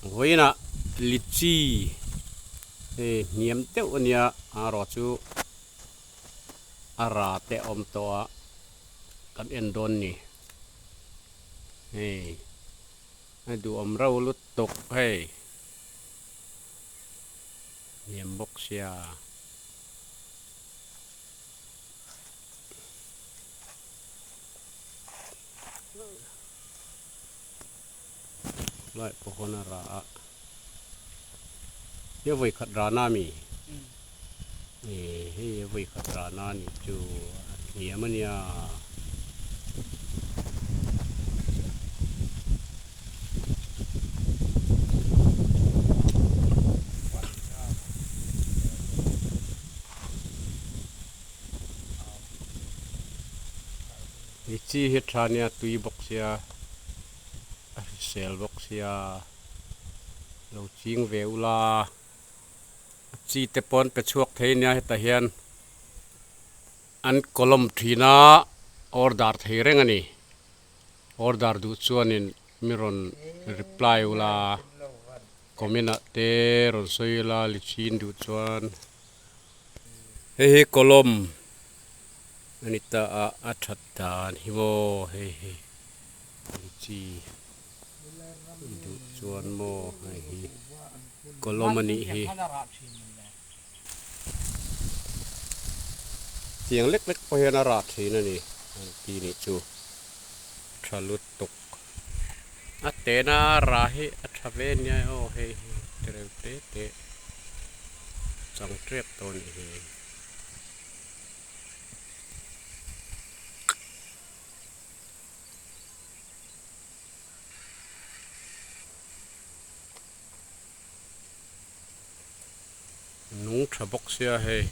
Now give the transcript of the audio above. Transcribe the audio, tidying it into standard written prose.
Vawiinah litchi hei hniam deuh a nia erawh chu a ra te a awm tawh a kan en dawn ni hei a duhawm reuh lutuk hei hniam bawk sia. Lai pawh hawn a rah a hei vawi khat rana ami eh hei vawi khat rana a nih chu a hniam a nia. Litchi hi tha nia tui bawk sia a hrisel bawk sia lo ching ve ula a chi te pawh an pe chhuak thei nia hetah hian an column thin a order thei reng a ni order duh chuanin mi rawn reply ula comment ah te rawn sawi ula litchi in duh chuan hei hi column. A ni ta a, a that dan hi maw hei hi chi i duh chuan maw hei hi kawlawm a nih hi. Tiang lek lek pawh hian a rah thin a ni an ti nih chu tha lutuk. A tena rah hi a tha ve nia aw hei hi tereuh te te chang tep tawh a nih hi. Nung tha bawk sia hei.